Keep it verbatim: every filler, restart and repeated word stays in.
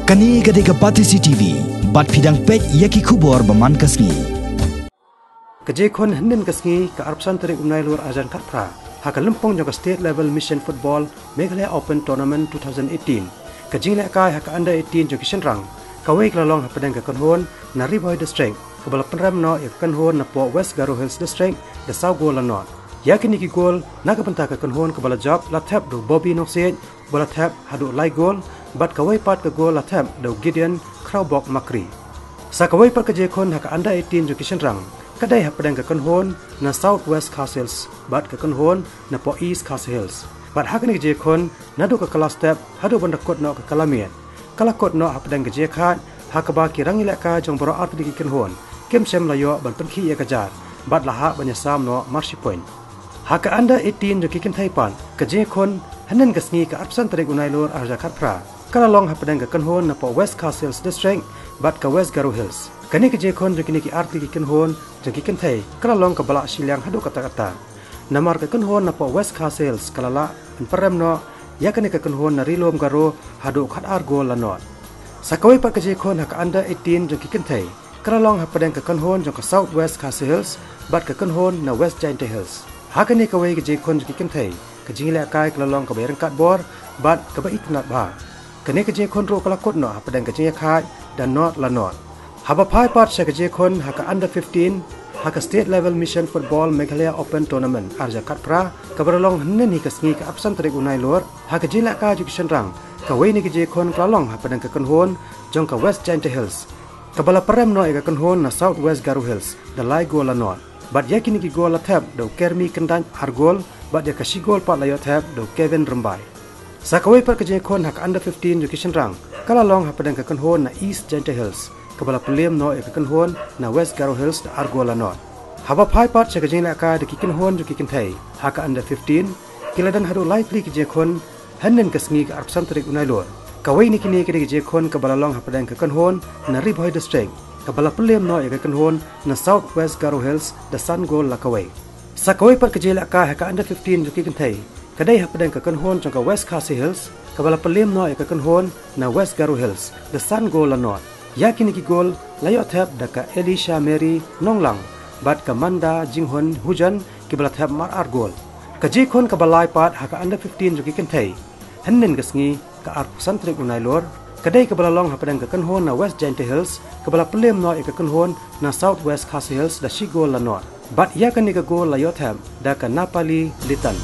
Kane ka dei ka Batesi T V, bad phi dang peit ïa ki khubor ba man ka sngi. Ka jingïakhun hynnin ka sngi ka arphew san tarik u Nailur arhajar khatphra, ha ka lympung jong ka State Level Mission Football Meghalaya Open Tournament two thousand eighteen. Ka jinglehkai ha ka under eighteen jong ki shynrang, kawei ka la long hapdeng ka kynhun na Ri Bhoi District, kaba la pynrem noh ïa ka kynhun na poh West Garo Hills District da saw gol la nod. Ïa kine ki gol na ka bynta ka kynhun kaba la jop la thep da u Bobby Nongsiej, ba la thep haduh lai gol, bad kawei pat ka gol la thep da u Gideon Khrawbok Makri. Sa kawei pat ka jingïakhun ha ka under eighteen jong ki shynrang, ka dei hapdeng ka kynhun na South West Khasi Hills bad ka kynhun na poh East Khasi Hills. Bad ha kane ka jingïakhun, naduh ka kylla step haduh ban da kut noh ka kylla miet, ka la kut noh hapdeng ka jingïakhaid, ha kaba ki rangïalehkai jong baroh artylli ki kynhun kim shym la ïoh ban pynkhih ïa ka jar, bad la hap ban ïasam noh marshi point. Ha ka under eighteen jong ki kynthei pat, ka jingïakhun hynnin ka sngi ka arphew san tarik u Nailur arhajar khatphra, ka la long hapdeng ka kynhun na poh West Khasi Hills District bad ka West Garo Hills. Kane ka jingïakhun jong kine ki artylli ki kynhun jong ki kynthei, ka la long kaba la shiliang haduh katta katta. Namar ka kynhun na poh West Khasi Hills ka la lah ban pynrem noh ïa kane ka kynhun na Ri Lum Garo haduh khatar gol la nod. Sa kawei pat ka jingïakhun ha ka under eighteen jong ki kynthei, ka la long hapdeng ka kynhun jong ka South West Khasi Hills bad ka kynhun na West Jaintia Hills. Ha kane kawei ka jingïakhun jong ki kynthei, ka jingïalehkai ka la long kaba ïaryngkat bor bad kaba itynnad bha. Kane ka jingïakhun ruh ka la kut noh hapdeng ka jingïakhaid da nod la nod. Haba phai pat sha ka jingïakhun ha ka under fifteen ha ka State Level Mission Football Meghalaya Open Tournament arhajar khatphra, kaba la long hynnin hi ka sngi ka arphew san tarik u Nailur, ha ka jinglehkai jong ki shynrang, kawei na ki jingïakhun ka la long hapdeng ka kynhun jong ka West Jaintia Hills, kaba la pynrem noh ïa ka kynhun na South West Garo Hills da lai gol la nod. Bad ïa kine ki gol la thep da u Kermi Kyndait ar gol, bad ïa ka shi gol pat la ïoh thep da u Kevin Rymbai. Sa kawei pat ka jingïakhun ha ka under fifteen jong ki shynrang, ka la long hapdeng ka kynhun na East Jaintia Hills, kaba la pynliem noh ïa ka kynhun na West Garo Hills da ar gol la nod. Haba phai pat sha ka jingïalehkai da ki kynhun jong ki kynthei ha ka under fifteen, ki la don haduh lai tylli ki jingïakhun hynnin ka sngi ka arphew san tarik u Nailur. Kawei na kine ka dei ka jingïakhun kaba la long hapdeng ka kynhun na Ri Bhoi District, kaba la pynliem noh ïa ka kynhun na South West Garo Hills da san gol la kawei. Sa kawei pat ka jingïalehkai ha ka under fifteen jong ki kynthei, ka dei hapdeng ka kynhun jong ka West Khasi Hills, kaba la pynliem noh ïa ka kynhun na West Garo Hills da san gol la nod. Ïa kine ki gol la ïoh thep da ka Elisha Mary Nonglang bad ka Manda Jinghun Hujan, kiba la thep mar ar gol. Ka jingïakhun kaba lai pat ha ka under fifteen jong ki kynthei hynnin ka sngi ka arphew san tarik u Nailur, ka dei kaba la long hapdeng ka kynhun na West Jaintia Hills, kaba la pynliem noh ïa ka kynhun na South West Khasi Hills da shi gol la nod. Bad ïa kane ka gol la ïoh thep da ka Napali Litan.